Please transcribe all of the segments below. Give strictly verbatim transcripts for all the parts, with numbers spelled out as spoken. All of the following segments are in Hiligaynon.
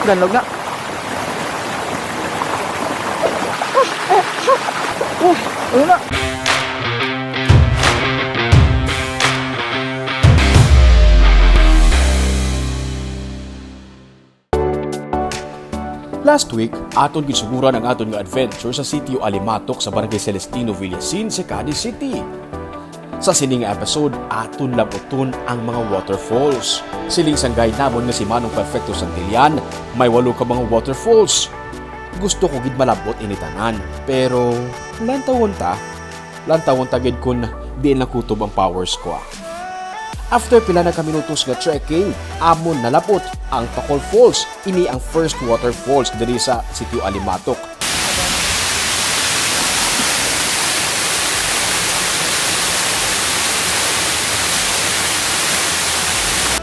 Danlog na. Oh, oh, oh. Oh, ano na? Last week, aton gisuguran ang aton nga adventure sa Sitio Alimatok sa Barangay Celestino Villasin sa Cadiz City. Sa sini nga episode, aton labuton ang mga waterfalls. Siling sang guide namon nga si Manong Perfecto Santillan, may walo ka mga waterfalls. Gusto ko gid malabot ini tanan, pero lantawon ta. Lantawon ta gid kun diin lang kutob ang powers ko, ah. After pila na ka minutos nga trekking, amon nalabot ang Tocol Falls. Ini ang first waterfalls diri sa Sitio Alimatok.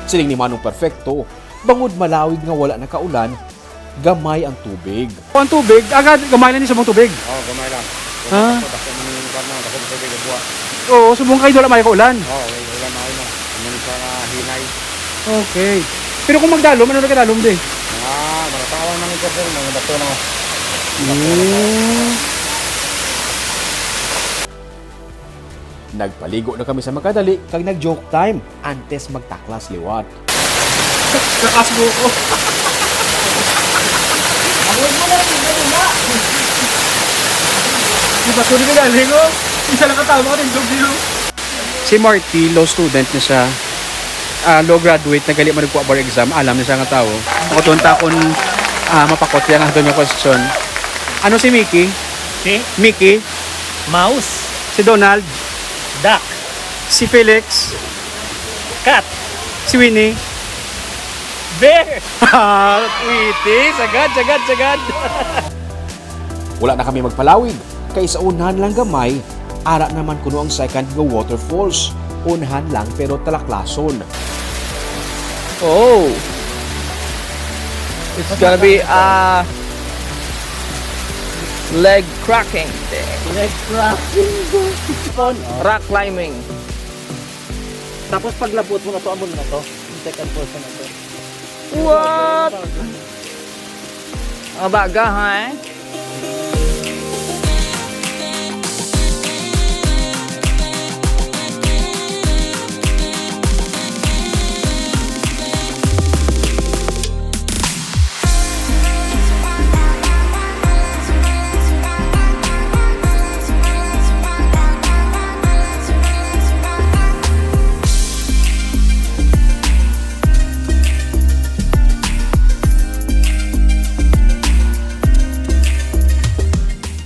Siling ni Manong Perfecto, bangod malawig nga wala nakaulan, gamay ang tubig. Ang tubig, agad gamay lang ni sa mong tubig. Oh, gamay lang. Ah. Dako, dako man yung kwan mo, dako man tubig, buwa. Oo, subong kayo wala may kaulan. Oh, wala, wala na, ano. Ano sa hinay. Okay. Pero kung magdalom, ano na kadalom di? Ah, mga tawang nang ito, sir, mga bato na. Mm. Nagpaligo na kami sa makadali kag nag-joke time antes magtaklas liwat. Takas mo ko. Ano mo na, hindi mo na. Di ba, tuloy na galing, oh? Isa lang katama ka, tindog, di, oh. Si Marty, law student na siya. Ah, law graduate, nagali man nagkuha bar exam, alam na siya nga tao. Ako tunta kung, ah, mapakot siya nga doon yung question. Ano si Mickey? Si? Mickey? Mouse. Si Donald? Duck. Si Felix? Cat. Si Winnie? Bear. Witty. Sagad, sagad, sagad. Wala na kami magpalawig, kay sa unahan lang gamay, ara naman kuno ang second nga waterfalls. Unahan lang pero talaklason. Oh. It's gonna be, uh, leg cracking. Leg cracking. Rock climbing. Tapos paglabot mo na to, amo na to. Yung second portion na to. What? Ang baga, ha, eh?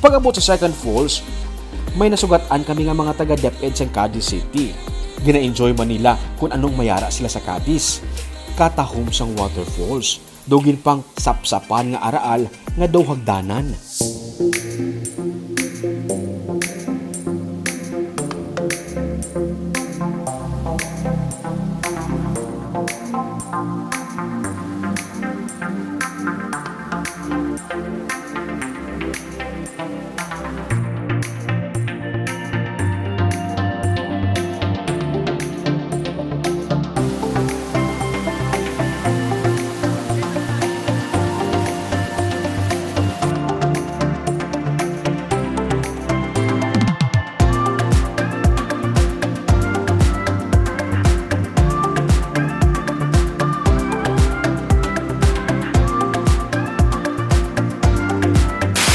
Pag-abot sa Second Falls, may nasugat-an kami nga mga taga DepEd sang Cadiz City. Gina-enjoy man nila kung anong mayara sila sa Cadiz. Katahom sang waterfalls. Daw ginpangsapsapan nga araal nga daw hagdanan.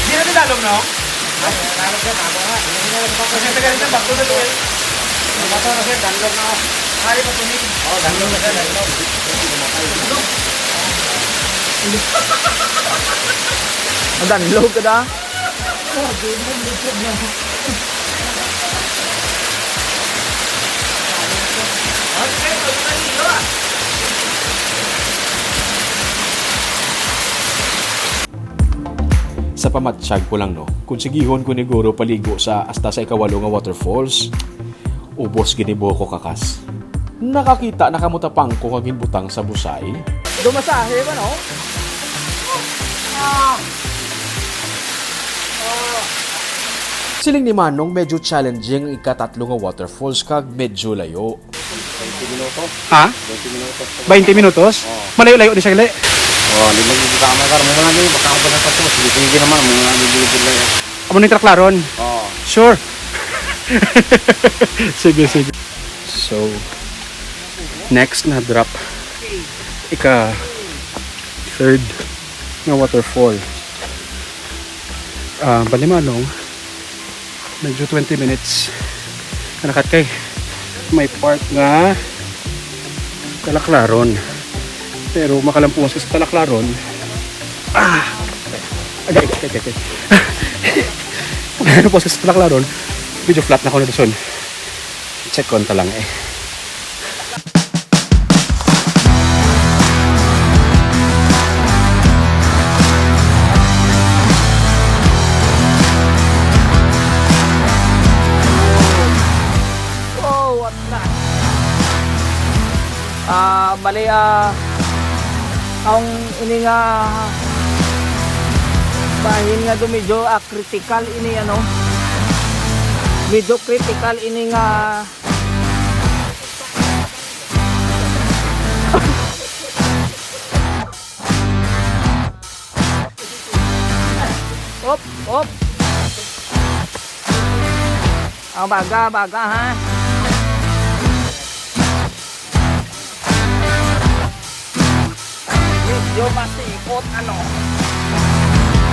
Di na dinalog, no? Ay, dinalog siya, bago nga. Kasi tagal na, bago na to, eh. Bago na siya, danlog na, oh. Ay, patuloy. Oh, danlog na siya, danlog. Ang danlog ka da? Sa pamatsyag ko lang, no, kung sigihon ko ni Guro paligo sa hasta sa ikawalo nga waterfalls, ubos gid ni buhok ko kakas. Nakakita na kamo ta pangko nga ginbutang sa busay? Dumasahe ba, no? Ah! Siling ni Manong, medyo challenging ang ikatatlo nga waterfalls kag medyo layo. Twenty minutos. Ha? Twenty minutos. Twenty minutos? Oo. Malayo-layo di siya gali? Oh, di magiging tama ka. Mo lang yun. Baka ako pa sa to. Sige, sige naman. Mo lang yung bilibid lang. Amo ni Traklaron? Oh. Sure. Sige, sige. So, next na drop. Ika third nga waterfall. Ah, Balimanong, medyo twenty minutes. Kanakat kay may part nga talaklaron. Pero makalampuas ka sa talaklaron. Ah! Agay, agay, agay, agay. Makalampuas ka sa talaklaron. Medyo flat na ko na dason. Check on ta lang eh. Oh, what the? Ah, bali, ah, ang ini nga bahin nga do medyo, ah, critical ini, ano, medyo critical ini nga Op, op. Ang baga, baga, ha? Medyo masikot, ano?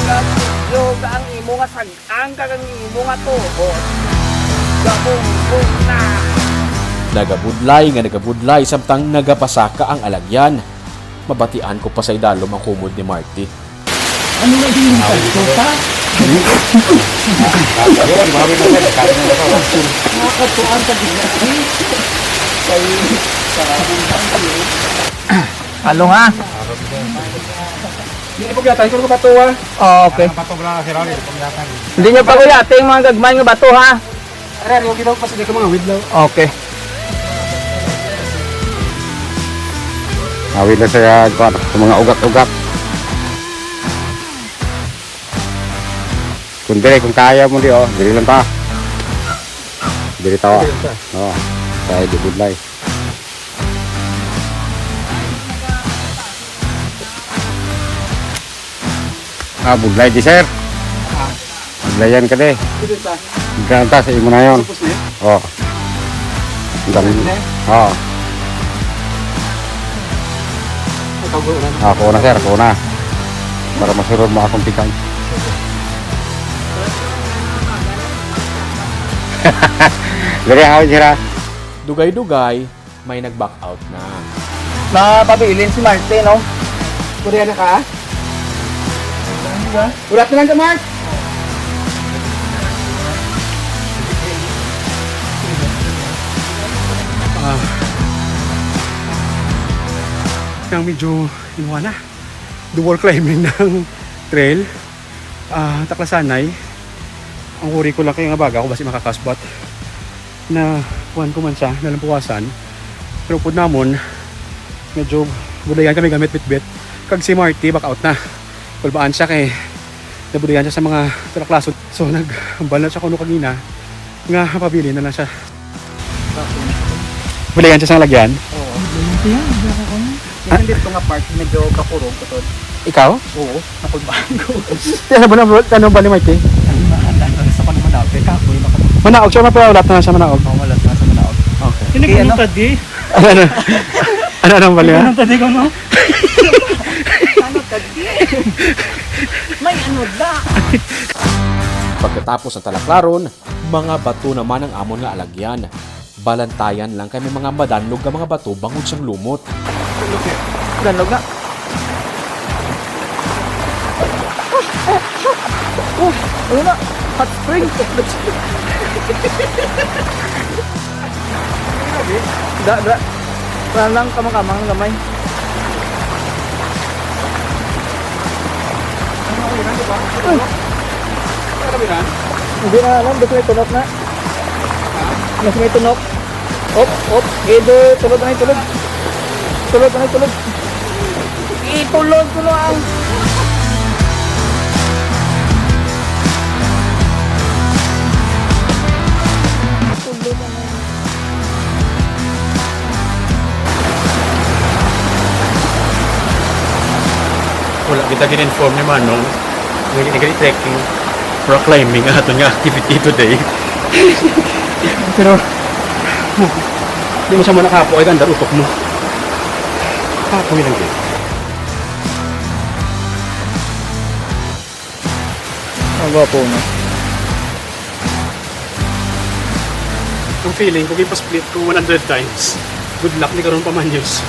Medyo ang imo nga sag-, ang kagang imo nga tuhod. Gabungbong na. Nagabudlay nga nagabudlay samtang nagapasaka ang alagyan. Mabatian ko pa sa idalom ang kumod ni Marty. Ano na din yung kalito pa? Ayun, mami na yan. Nakakatuan ka din yan. Ay, sa Along, ha? Hindi ko gyatay, ko bato, ha? Oh, okay. Ang bato wala, sir, hindi ko gyatay. Hindi niyo pa ko yatay yung mga gagmay nga bato, ha? Are, are, okay daw, kasi di ka mga widlaw. Okay. Awid na siya, kuwan, sa mga ugat-ugat. Kung dire, kung kaya mo di, oh, dire lang ta. Dire tawa. Dire lang ta. Oh, kaya di budlay. Ah, budlay di, sir. Ah. Budlayan ka di. Dito sa Ganta sa imo na yon. Tapos na yun? Oh. Ang dami. Tapos na yun? Oh. Ikaw, go na. Ako na, sir. Ako na. Para masunod mo akong tikang. Dali, hawid, sir, ah. Dugay-dugay, may nag-back out na. Mapabilin si Marte, no? Koreana ka? Ulat na lang ka, Mark. Ah. Nang medyo inuha na. Dual climbing ng trail. Ah, taklasanay. Ang worry ko lang kay nga baga ako basi makakasbat. Na kuwan ko man siya, nalampuwasan. Pero upod namon, medyo budlayan kami gamit bitbit. Kag si Marty, back out na. Kulbaan siya kay nabudlayan siya sa mga talaklason. So, naghambal na siya kuno kagina nga mapabilin na lang siya. Bulayan siya sa lagyan? Oo. Bulayan siya, bulayan ako. Yan, dito nga part, medyo bakurog ko to. Ikaw? Oo, nakulbaan ko. Kaya sa bala, ano ba ni Marty? Ano ba, ang dami sa pang manaog? Kaya kapoy, maka- Manaog siya, mapaulat na sa manaog. Oo, wala na sa manaog. Okay. Hindi ko Kaya nang ano? Tadi. Ano, ano? Ano, ano ang bali, Hindi ko ha? Nang tadi ko, no? Ano, tadi? May ano da? Pagkatapos ng talaklaron, mga bato naman ang amon nga alagyan. Balantayan lang kay may mga madanlog nga mga bato bangod sang lumot. Danlog na. Oh, ano na? Hot spring. Da, da. Wala lang kamang-kamang gamay. Ano, okay na, di ba? Ano, okay na? Hindi na alam, gusto may tunok na. Mas may tunok. Op, op. Ito, tulog na, tulog. Tulog na, tulog. Itulog ko lang. Tulog na. Kita gin-inform ni Manong, nag-, nag-trekking, rock climbing, ang aton nga activity today. Pero, di mo siya man nakapoy, ay ganda utok mo. Kapoy lang gid. Ang gwapo na. Ang feeling ko, gipa-split ko one hundred times. Good luck ni karon, pamanyos.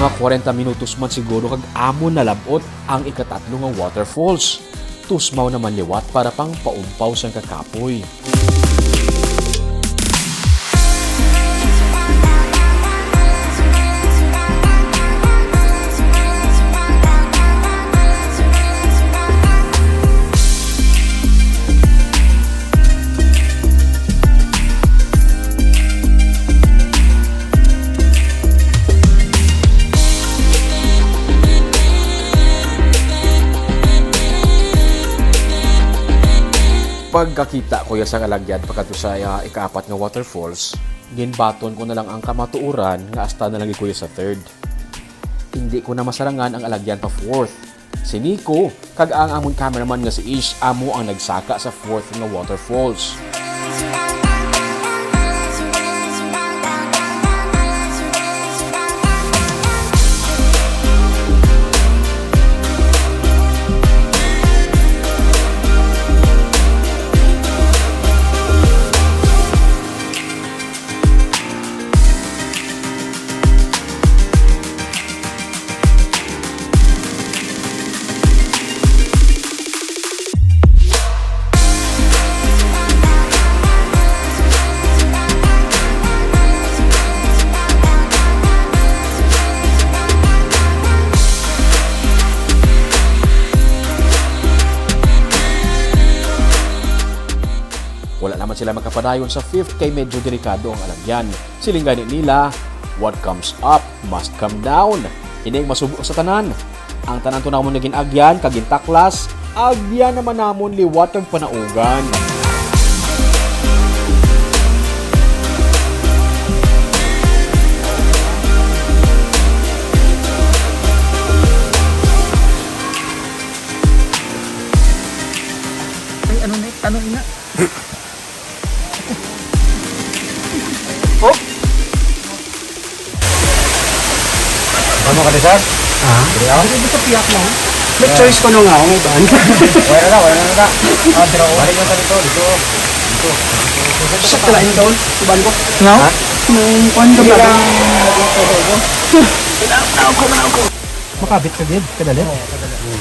Mga kwarenta minutos man siguro kag amo nalab-ot ang ikatatlo nga waterfalls. Tusmaw naman liwat para pang paumpaw sang kakapoy. Pagkakita ko ya sang alagyan pakadto sa, ah, ikaapat nga waterfalls, ginbaton ko na lang ang kamatuoran nga hasta na lang gid ko ya sa third. Hindi ko na masarangan ang alagyan pa fourth. Si Nico kag ang amon cameraman nga si Ish amo ang nagsaka sa fourth nga waterfalls. Wala naman sila makapadayon sa fifth kay medyo delikado ang alagyan. Siling gani nila, "What comes up must come down." Ining masubo sa tanan. Ang tanan to namon nga gin-agyan kag gintaklas, agyan naman namon liwat kag panaugan. Ay, ano na, ano na? Oh? Ano ka, sir? Ah? Dili ako. Dili sa piyak lang. May choice ko nung ako, may ban. Wala na, wala na na. Ah, pero balik mo sa dito, dito. Dito. Sa kalain doon, sa ban ko. No? Ha? Nung kuwan ka ba? Hindi lang. Manaw ko, manaw ko. Makabit ka gid, kadali. Oo, kadali.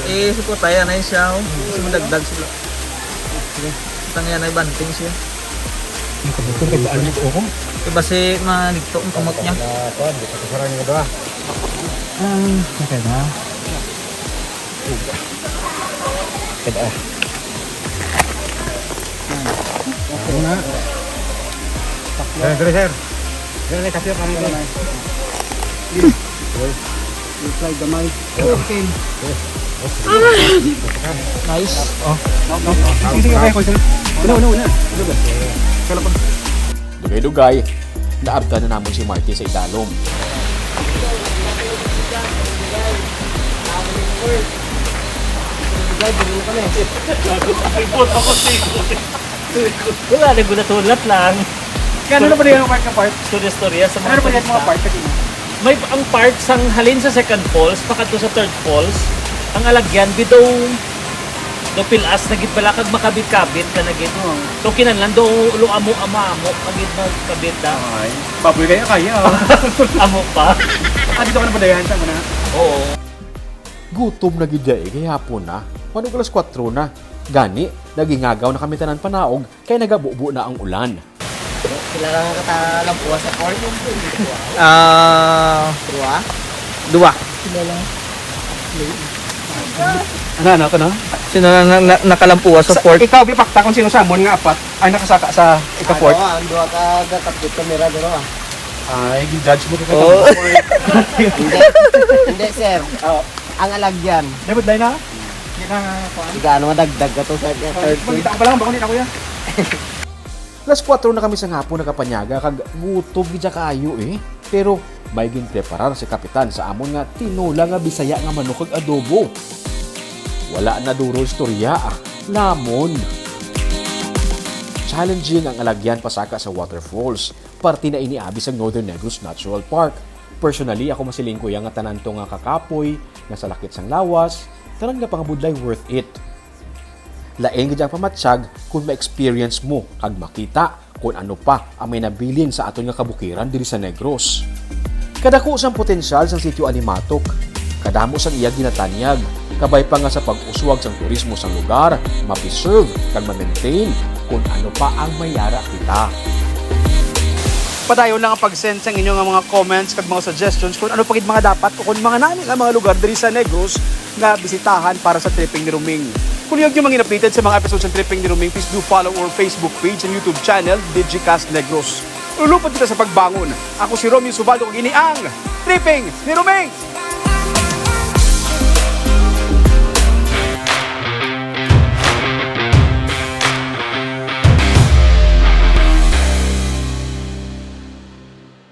Eh, si Putay, anay siya, oh. Kasi madagdag sila. Tangyan ay banting siya. Ang kabuto kay daan mo ko. Diba si maligto ang kamot niya? Na, kuwan, di pa kasarang nga ba? Ah, okay na. Kada. Ano na? Dali, dali, sir. Dali, kasi yung kamay ko. Reply gamay. Okay. Nice. Oh. No, no. Hindi ka kaya ko, sir. Una, una, una. Ano ba? Kala ko. Dugay-dugay, naabtan na namon si Marty sa idalom. Wala, nagulat-hulat lang. Kaya ano na ba yung part na part? Istorya-istorya sa mga Ano na ba yung mga turista. Part na gina? May ang part sang halin sa second falls, pakadto sa third falls, ang alagyan, bidaw, daw pilas na gid bala, kag makabit-kabit na na gid. Oo. So, kinahanglan daw, lo, amo, amo, amo, agid magkabit na. Ay, baboy kaya kaya. Amo pa. Ah, dito ka na ba dayan? Tama na. Oo. Gutom na gid ay, kay hapon na. Manog alas kwatro na. Gani, nagingagaw na kami tanan panaog, kay nagabubo na ang ulan. Pila lang ka ta lampuas sa port? Ah, Dua? Dua. Ano, ano, ano? Sino na, na, na, nakalampuas sa Sa, port? Ikaw, bipakta kung sino sa amon nga apat ang nakasaka sa ika-port. Ano, ang dua ka, ka-, kapit kamera, duro, ah. Ay, gi-judge mo ka Oo. Sa port. Hindi. Hindi, sir. Oh. Ang alagyan. Dapat dahil na? Gaano madagdag ka to sa third Magkita ko pa lang, bako di na, kuya. Las kuwatro na kami sa hapon nakapanyaga kag gutom gid kaayo eh. Pero may ginpreparar si Kapitan sa amon nga tinola nga Bisaya nga manok kag adobo. Wala na duro istorya, ah. Lamon. Challenging ang alagyan pasaka sa waterfalls. Parte na ini abi sa Northern Negros Natural Park. Personally, ako masiling ko iya nga tanan to nga kakapoy, nga salakit sang lawas, tanan nga pangabudlay worth it. Lain gid ang pamatyag kung ma-experience mo kag makita kung ano pa ang may nabilin sa aton nga kabukiran diri sa Negros. Kadako sang potensyal sang Sitio Alimatok, kadamo sang iya ginatanyag, kabay pa nga sa pag-uswag sang turismo sang lugar, ma-preserve kag ma-maintain kung ano pa ang may yara kita. Padayon lang ang pag-send sang inyo nga mga comments kag mga suggestions kung ano pa gid mga dapat o kung mga nani nga mga lugar diri sa Negros nga bisitahan para sa Tripping ni Roming. Kung niyag nyo mangin updated sa mga episodes ng Tripping ni Roming, please do follow our Facebook page and YouTube channel, Digicast Negros. Ulupod kita sa pagbangon. Ako si Romeo Subaldo kag ini ang Tripping ni Roming!